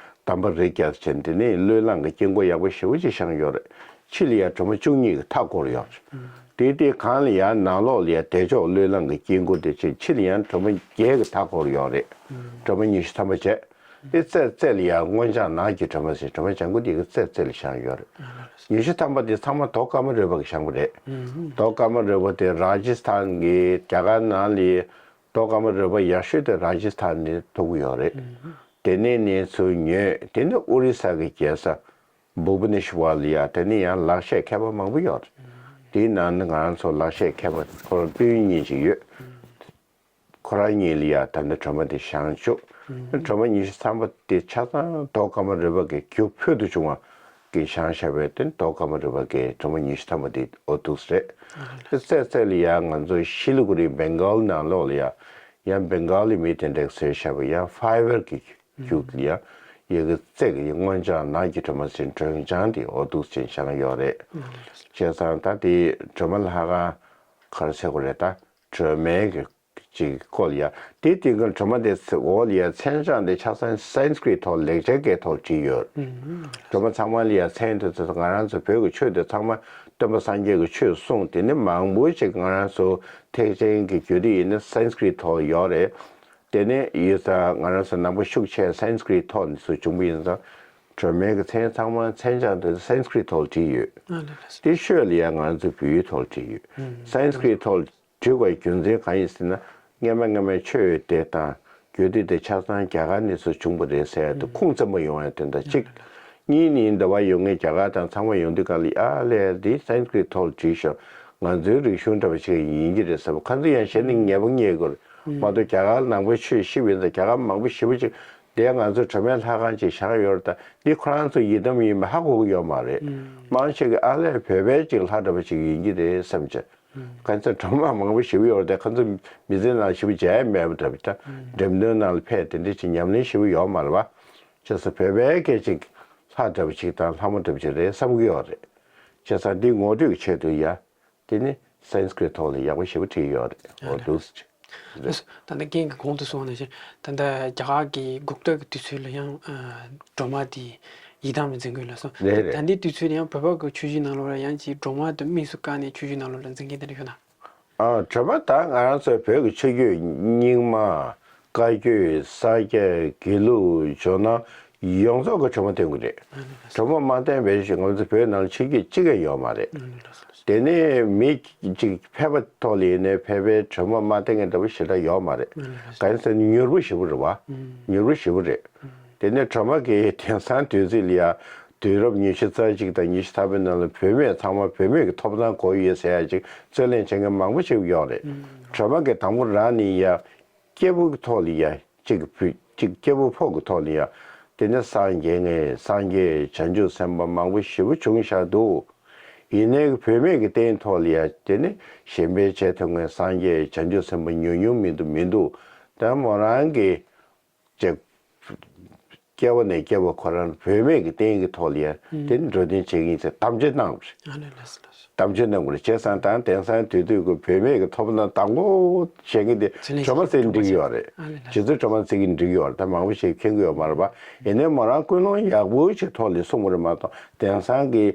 གདམས་པ་རེ་བརྒྱབ་བྱས། དེ་ནས་བློས་བསླངས་ཀྱི་དཀྱིལ་འཁོར་ཡག་པོ་ཞེ་པོ་ཅིག་བཞེངས་ཡོད་རེད། ཕྱི་ལ་ཡ་སྒྲོལ་མ་བཅུ་གཉིས་ཀྱི་མཐའ་བསྐོར་ཡོད་རེད། དེ་དེ་གང་ལ་ཡ་ནང་ལོགས་ལ་ཡ་བདེ་མཆོག་བློས་བསླངས་ཀྱི་དཀྱིལ་འཁོར་དེ་བྱས། ཕྱི་ལ་ཡ་སྒྲོལ་མ་བརྒྱད་ཀྱི་མཐའ་བསྐོར་ཡོད་རེད། སྒྲོལ་མ་ཉི་ཤུ་ཐམ་པ་བྱས། དེ་རྩེ་རྩེ་ལ་ཡང་སྔོ་ལྗང་ནག་གི་སྒྲོལ་མ་ཟེར། སྒྲོལ་མ་ལྗང་གུ་དེ་གི་རྩེ་རྩེ་ལ་བཞེངས་ཡོད་རེད། ཉི་ཤུ་ཐམ་པ་དེ་ཚང་མ་རྡོ་ཀ་མ་རུ་པ་གིས་བཞེངས་པ་རེད། རྡོ་ཀ་མ་རུ་པ་དེ་ར་ཇི་སི་ཐན་གྱི་རྒྱ་གར་ནང་ལ་རྡོ་ཀ་མ་རུ་པ་ཡག་ཤོས་དེ་ར་ཇི་སི་ཐན་ནས་ཐོབ་ཀྱི་ཡོད་རེད། དེ་ནས་ནས་ཚུར་ཉོས། དེ་ནས་ཨོ་རི་ས་གི་རྒྱལ་ས་བྷུ་བ་ནེ་ཤ་ཝར་ལ་ཡ། དེ་ནས་ཡང་ལག་ཤེས་མཁས་པ་མང་པོ་ཡོད་རེད། དེའི་ནང་ནས་ང་རང་ཚོ་ལག་ཤེས་མཁས་པ་ཁོ་རང་སྤུན་གཉིས་ཅིག་ཡོད། ཁོ་རང་གཉིས་ལ་ཡ་ད་ནི་སྒྲོལ་མ་དེ་བཞེངས་བཅུག་སྒྲོལ་མ་ཉི་ཤུ་ཐམ་པ་དེ་ཆ་ཚང་རྡོ་ཀ་མ་རུ་པ་གི་རྒྱུ་ཕུལ་དུ་བྱུང་བ་གི་བཞེངས་བཞག་པའི་དེ་རྡོ་ཀ་མ་རུ་པ་གི་སྒྲོལ་མ་ཉི་ཤུ་ཐམ་པ་དེ་འོ་འདུག་སེ་རེད། དེ་རྩེ་རྩེ་ལ་ཡ་ང་ཚོ་ཤི་ལི་གུ་རི་བེང་གྷལ་ནང་ལོགས་ལ་ཡ། ཡང་བེང་གྷལ་ལི་མི་དེ་འདྲས་བཟོས་བཞག་པ་ཡང་ཕའི་བར་གི་རྒྱུ་ལ་ཡ། ཡ་གི་རྩེ་གི་སྔོ་ལྗང་ནག་གི་སྒྲོལ་མ་ཟེར། སྒྲོལ་ལྗང་དེ་འོ་འདུག་སེ་བཞེངས་ཡོད་རེད། བྱས་ཙང་ད་དེ་སྒྲོལ་མ་ལྷ་ཁང་ག་རེ་ཟེར་དགོས་རེད། ད་སྒྲོལ་མའི་གི་ཅིག་སྐོར་ལ་ཡ། དེ་དེ་གི་སྒྲོལ་མ་དེ་འོག་ལ་ཡ་མཚན་བྱང་དེ་ཆ་ཚང་སན་སི་ཀྲིཏ་ཐོག་ལེགས་སྦྱར་སྐད་ཐོག་བྲིས་ཡོད། སྒྲོལ་མ་ཚང་མ་ལ་ཡ་མཚན་དེ་ཚོ་ང་རང་ཚོ་བོད་ཀྱི་ཆོས་དེ་ཚང་མ་སྟོན་པ་སངས་རྒྱས་ཀྱི་ཆོས་གསུངས། དེ་ནི་མང་པོ་ཞིག་ང་རང་ཚོ་ཐེག་ཆེན་གྱི་རྒྱུད་སྡེ་ཡིན་ན་སན་སི་ཀྲིཏ་ཐོག་ཡོད་རེད། དེ་ནས་ཡིན་ཙང་ང་རང་ཚོ་ནང་པ་ཤུགས་ཆེ་སན་སི་ཀྲིཏ་ཐོག་ནས་ཚུར་བྱུང་བ་ཡིན་ཙང་། སྒྲོལ་མའི་གི་མཚན་ཚང་མ་མཚན་བྱང་དེ་སན་སི་ཀྲིཏ་ཐོག་བྲིས་ཡོད། ཨ་ལེ་ལགས་སོ། དེ་ཤོད་ལ་ཡང་ང་ཚོ་བོད་ཡིག་ཐོག་བྲིས་ཡོད། ཨུམ། སན་སི་ཀྲིཏ་ཐོག་བྲིས་པའི་རྒྱུ་མཚན་གང་ཡིན་ཟེར་ན། སྔ་མ་སྔ་མའི་ཆོས་དེ་དང་རྒྱུད་སྡེ་དེ་ཆ་ཚང་རྒྱ་གར་ནས་ཚུར་བྱུང་བ་རེད་ཟེར་ཡ་དེ་ཁུངས་བཙན་པོ་ཡོང་ཡ་དེ་འདྲ་གཅིག་ཨ་ལེ་ལགས། གཉིས་ནི་འདི་བ་ཡོང་མཁན་རྒྱ་གར་དང་ཚང་མ་ཡོང་དུས་གང་ལ་ཨ་ལས་འདི་སན་སི་ཀྲིཏ་ཐོག་བྲིས་ཤག་ང་ཚོའི་རིག་གཞུང་འདྲ་བ་ཞིག་ཡིན་གྱི་རེད་བསམ། ཁ་ཚོ་ཡང་གཞན་ནས་ངེས་པ་རྙེད་དགོས་རེད། མ་གཏོགས་རྒྱ་གར་ནང་པའི་ཆོས་ཤེས་པ་ཡིན་ཙང་རྒྱ་གར་མང་པོ་ཞེ་པོ་ཅིག་དེ་ང་ཚོའི་སྒྲོལ་མའི་ལྷ་ཁང་ཅིག་བཞེངས་ཡོད་རེད། ད་འདི་ཁོ་རང་ཚོ་ཡི་དམ་ཡིན་པ་ཧ་གོ་གི་ཡོད་མ་རེད། མང་ཆེ་གིས་ཨ་ལས་བོད་པའི་ཅིག་ལྷ་འདྲ་བ་ཅིག་ཡིན་གྱི་རེད་བསམ་བྱས། ཁ་ཚོ་སྒྲོལ་མ་མང་པོ་ཞེ་པོ་ཡོད་རེད། དེ་ཁ་ཚོ་མི་ཚེ་ནང་ཞེ་པོ་མཇལ་ཡ་མེད་པ་འདྲ་བ་ད། འགྲེམས་སྟོན་ནང་ལ་ཕེབས་དེ་འདྲ་ཅིག་ཉམས་ལེན་ཞེ་པོ་ཡོད་མ་རེད་བ། བྱས་ཙང་བོད་པའི་སྐད་ཅིག་ལྷ་འདྲ་བ་ཅིག་དང་ལྷ་མོ་འདྲ་བ་ཅིག་རེད་བསམ་གྱི་ཡོད་རེད། བྱས་ཙང་འདི་ངོ་སྤྲོད་ཀྱི་ཆེད་དུ་ཡ། དེ་ནི་སན་སི་ཀྲིཏ་ཐོག་ལ་ཡག་པོ་ཞེ་པོ་བྲིས་ཡོད་རེད། འོ་འདུག་སེ་རེད། ད་ལྟ་རྒན་གྱིས་གོང་དུ་གསུངས་པ་ནང་བཞིན་ད་ལྟ་རྒྱ་གར་གྱི་གུཔྟ་གི་དུས་ཚོད་ལ་ཡང་སྒྲོལ་མ་དེ་ཡི་དམ་ལ་འཛིན་གྱི་ཡོད་ལ་སོ། རེད་རེད། ད་ལྟའི་དུས་ཚོད་ལ་ཡང་བོད་པ་གི་ཆོས་བརྒྱུད་ནང་ལོགས་ལ་ཡང་ཅིག་སྒྲོལ་མ་དེ་དམིགས་སུ་བཀར་ནས་ཆོས་བརྒྱུད་ནང་ལོགས་ལ་འཛིན་མཁན་དེ་འདྲ་ཡོད་ན། ཨ་སྒྲོལ་མ་ད་ང་རང་ཚོའི་བོད་ཀྱི་ཆོས་བརྒྱུད་རྙིང་མ། བཀའ་བརྒྱུད། ས་སྐྱ། དགེ་ལུགས། ཇོ་ནང་ཡོངས་རྫོགས་ཀྱི་སྒྲོལ་མ་བསྟེན་དགོས་རེད། སྒྲོལ་མ་མ་བསྟེན་པའི་ཞིག་ང་ཚོ་བོད་ནང་ལ་ཆོས་བརྒྱུད་གཅིག་ཀྱང་ཡོད་མ་རེད། དེ་ནས་མི་གཅིག་ཕལ་པ་ཐོག་ལ་ཡིན་ནའི་ཕལ་པའི་སྒྲོལ་མ་མ་བསྟེན་མཁན་འདྲ་པོ་ཞེ་དྲག་ཡོད་མ་རེད། གང་ཡིན་ཟེར་ན་མྱུར་པོ་ཞེ་པོ་རེད་བ། མྱུར་པོ་ཞེ་པོ་རེད། དེ་ནས་སྒྲོལ་མ་གི་དེང་སང་དུས་ཚོད་ལ་ཡ། དུས་རབས་ཉི་ཤུ་རྩ་གཅིག་དང་ཉི་ཤུ་རྩ་བདུན་ནང་ལ་བུད་མེད་ཚང་མ་བུད་མེད་ཀྱི་ཐོབ་ཐང་དགོས་ཡོད་ཟེར་ཡ་ཅིག་རྩོད་ལེན་བྱེད་མཁན་མང་པོ་ཞིག་ཡོད་རེད། སྒྲོལ་མ་གི་དང་པོ་རང་ནས་ཡ། སྐྱེས་བུ་གི་ཐོག་ལ་ཡ་གཅིག་བུ་གཅིག་སྐྱེས་བུ་ཕོ་གི་ཐོག་ལ་ཡ། དེ་ནས་སངས་རྒྱས་ངས་སངས་རྒྱས་བྱང་ཆུབ་སེམས་དཔའ་མང་པོ་ཞེ་པོ་བྱུང་བཞག་འདུག་ཡིན་ནའི་བུད་མེད་ཀྱི་རྟེན་ཐོག་ལ་ཡ་དེ་ནི་གཞན་ཕན་བྱེད་ཐུབ་མཁན་སངས་རྒྱས་བྱང་ཆུབ་སེམས་དཔའ་ཉུང་ཉུང་མི་འདུག་མི་འདུག་ད་མོ་རང་གི་ཅིག་སྐྱེ་བ་ནས་སྐྱེ་བ་ཁོ་རང་བུད་མེད་ཀྱི་རྟེན་གྱི་ཐོག་ལ་ཡ་དེ་ནི་འགྲོ་དོན་བྱེད་ཀྱི་ཡིན་ཟེར་དམ་བཅའ་གནང་བ་རེད། ཨ་ལས་ལགས་སོ་ལགས་སོ། དམ་བཅའ་གནང་དགོས་རེད། བྱས་ཙང་ད་དེང་སང་དུས་དུས་ཀྱི་བུད་མེད་ཀྱི་ཐོབ་ཐང་དང་པོ་བྱེད་མཁན་དེ་སྒྲོལ་མ་ཟེར་འགྲིག་ཡོད་རེད། རྗེ་བཙུན་སྒྲོལ་མ་ཟེར་གྱི་འགྲིག་ཡོད་རེད། ད་མང་པོ་ཞིག་མཁྱེན་གྱི་ཡོད་མ་རེད་པ། ཡིན་ནའི་མོ་རང་ཀུན་སློང་ཡག་པོ་ཞིག་ཐོག་ལ་གསུངས་པ་རེད་མ་གཏོགས་དེང་སང་གི་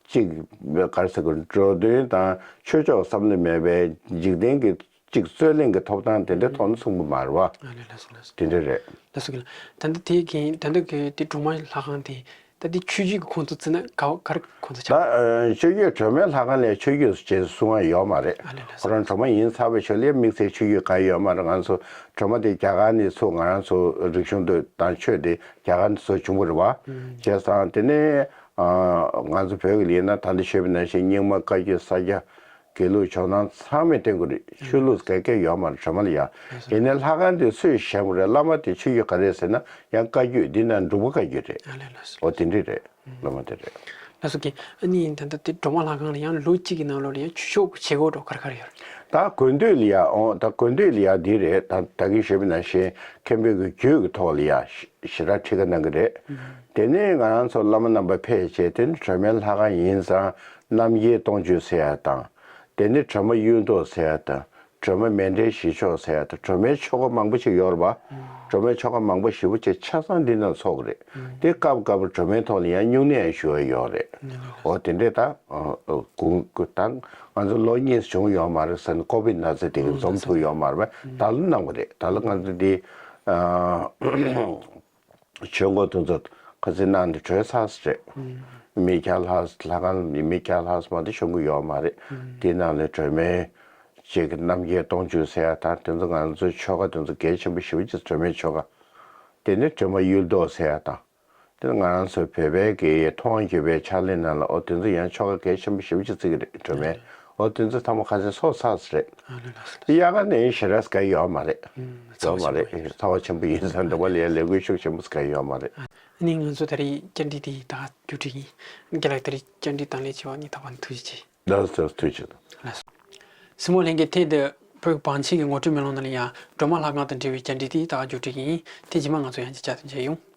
གཅིག་ག་རེ་ཟེར་དགོས། འགྲོ་དོན་དང་ཆོས་ཕྱོགས་བསམ་བློ་མེད་པའི་འཇིག་རྟེན་གྱི་གཅིག་རྩོད་གླེང་གི་ཐོབ་ཐང་དེ་འདྲའི་ཐོག་ནས་གསུངས་པ་མ་རེད་པ། ཨ་ལས་ལགས་སོ་ལགས་སོ། དེ་འདྲ་རེད། ལགས་སོ་གི་ལགས། ད་ལྟ་དེ་གིན་ད་ལྟ་གི་དེ་སྒྲོལ་མ་ལྷ་ཁང་དེ། ད་དེ་ཆོས་བརྒྱུད་ཀྱི་ཁོངས་སུ་བརྩིས་ན་ག་ག་རེ་ཁོངས་སུ་ཆགས། ད་ཆོས་བརྒྱུད་སྒྲོལ་མའི་ལྷ་ཁང་ལ་ཆོས་བརྒྱུད་ཅེས་གསུང་བ་ཡོད་མ་རེད། ཨ་ལས་ལགས་སོ། ཁོ་རང་སྒྲོལ་མ་ཡིན་ཚར་བའི་ཆོས་ལ་དམིགས་བསལ་ཆོས་བརྒྱུད་གང་ཡོད་མ་རེད། ང་ཚོ་སྒྲོལ་མ་དེ་རྒྱ་གར་ནས་ཚུར་ང་རང་ཚོ་རིག་གཞུང་དེ་དང་ཆོས་དེ་རྒྱ་གར་ནས་ཚུར་བྱུང་བ་རེད་པ། བྱས་ཙང་དེ་ནས་ང་ཚོ་བོད་ཀྱི་ལ་ཡིན་ན་ད་ལྟ་ཞུས་པ་ནང་བཞིན་རྙིང་མ། བཀའ་བརྒྱུད། ས་སྐྱ། དགེ་ལུགས། ཇོ་ནང་ཚང་མས་བསྟེན་དགོས་རེད། ཆོས་ལུགས་ག་གེ་ཡོད་མ་རེད། སྒྲོལ་མ་ལ་ཡ། ཡིན་ནའི་ལྷ་ཁང་དེ་སུས་བཞེངས་པ་རེད། བླ་མ་དེ་ཆོས་བརྒྱུད་ག་རེ་རེད་ཟེར་ན་ཡང་བཀའ་བརྒྱུད། འདི་ན་འབྲུག་པ་བཀའ་བརྒྱུད་རེད། ཨ་ལས་ལགས་སོ། འོ་དེ་འདྲས་རེད། བླ་མ་དེ་རེད། ལགས་སོ་རྒན། ཨ་ནི་ད་ལྟ་དེ་སྒྲོལ་མ་ལྷ་ཁང་ལ་ཡང་ལོ་གཅིག་གི་ནང་ལོགས་ལ་ཡང་ཆོས་ཕྱོགས་ཀྱི་བྱེད་སྒོ་འདྲ་ག་རེ་ག་རེ་ཡོད་རེད། ད་དགོན་སྡོད་ལ་ཡ། འོ་ད་དགོན་སྡོད་ལ་ཡ་འདི་རེད། ད་ད་གིན་ཞུས་པ་ནང་བཞིན་མཁན་པོའི་གི་རྒྱུད་ཀྱི་ཐོག་ལ་ཡ་ཞེ་དྲག་ཁྲིད་ཀ་གནང་གི་རེད། དེ་ནས་ང་རང་ཚོ་བླ་མ་རྣམ་པ་ཕེབས་བྱས་དེ་ནི་སྒྲོལ་མའི་ལྷ་ཁང་ཡིན་ཙང་ རྣམ་རྒྱལ་སྟོང་མཆོད་ཟེར་ཡ་དང་། དེ་ནས་སྒྲོལ་མ་གཡུལ་ཟློག་ཟེར་ཡ་དང་། སྒྲོལ་མ་མཎྜལ་བཞི་མཆོག་ཟེར་ཡ་དང་། སྒྲོལ་མའི་ཆོ་ག་མང་པོ་ཞིག་ཡོད་རེད་པ། སྒྲོལ་མའི་ཆོ་ག་མང་པོ་ཞེ་པོ་ཅིག་ཆ་ཚང་འདི་ནང་ཚོགས་ཀྱི་རེད། དེ་སྐབས་སྐབས་སྒྲོལ་མའི་ཐོག་ལ་ཡང་སྨྱུང་གནས་ཡང་ཞུ་ཡ་ཡོད་རེད། འོ་དེ་འདྲས་ད། གུང་གུང་ད་ང་ཚོ་ལོ་གཉིས་བྱུང་ཡོད་མ་རེད་ཟེར་ནས་ཀོ་བིད་ན་ཚ་དེ་གི་འཛོམས་ཐུབ་ཡོད་མ་རེད་པ། ད་ལོ་གནང་བ་རེད། ད་ལོ་ང་ཚོ་འདི། ཆོས་འཁོར་དེ་ཚོ་ཁ་སང་གནང་ནས་གྲོལ་ཚར་རེད། མི་སྐྱ་ལྷག་ལྷ་ཁང་མི་སྐྱ་ལྷག་མ་དེ་ཤོང་གི་ཡོད་མ་རེད། དེའི་ནང་ནས་སྒྲོལ་མའི་ཅིག་རྣམ་རྒྱལ་སྟོང་མཆོད་ཟེར་ཡ་དང་དེ་ཚོ་ང་ཚོའི་ཆོ་ག་དེ་ཚོ་གལ་ཆེན་པོ་ཞེ་པོ་ཅིག་སྒྲོལ་མའི་ཆོ་ག། དེ་ནས་སྒྲོལ་མ་གཡུལ་ཟློག་ཟེར་ཡ་དང་། དེ་ང་རང་ཚོའི་བོད་པའི་གི་མཐོང་བརྒྱུད་པའི་ཕྱག་ལེན་ནང་ལ་འོ་དེ་ཚོ་ཡང་ཆོ་ག་གལ་ཆེན་པོ་ཞེ་པོ་ཅིག་བརྩི་གི་རེད་སྒྲོལ་མའི། འོ་དེ་ཚོ་ཚང་མ་ཁ་སང་ཚོགས་ཚར་རེད། ཨ་ལས་ལགས་སོ། དབྱར་ཁ་ནས་ཞེ་དྲག་ག་ཡོད་མ་རེད། ཨུམ། ཡོད་མ་རེད། ཚོགས་ཆེན་པོ་ཡིན་ས་འདི་བ་ལས་ལས་འགུལ་ཤུགས་ཆེན་པོ་ག་ཡོད་མ་རེད། ཨ་ནི་ང་ཚོ་ད་རེས་བཅར་འདྲི་དེ་ད་མཇུག་སྒྲིལ་ཡིན། རྒན་ལགས་ད་རེས་བཅར་འདྲི་དང་ལེན་བྱས་པ་ནི་ད་བར་ཐུགས་རྗེ་ཆེ། ལགས་སོ་ཐུགས་རྗེ་ཆེ། ལགས་སོ། གཟིགས་མོ་ལྷན་རྒྱས་ཐེངས་འདིའི་བོད་བང་ཆེན་གྱི་ངོ་སྤྲོད་མེ་ལོང་ནང་ལ་ཡང་སྒྲོལ་མ་ལྷ་ཁང་དང་འབྲེལ་བའི་བཅར་འདྲི་དེ་ད་མཇུག་སྒྲིལ་ཡིན། ཐེངས་རྗེས་མ་ང་ཚོ་ཡང་བཅར་འདྲི་མཇལ་ཡོང་།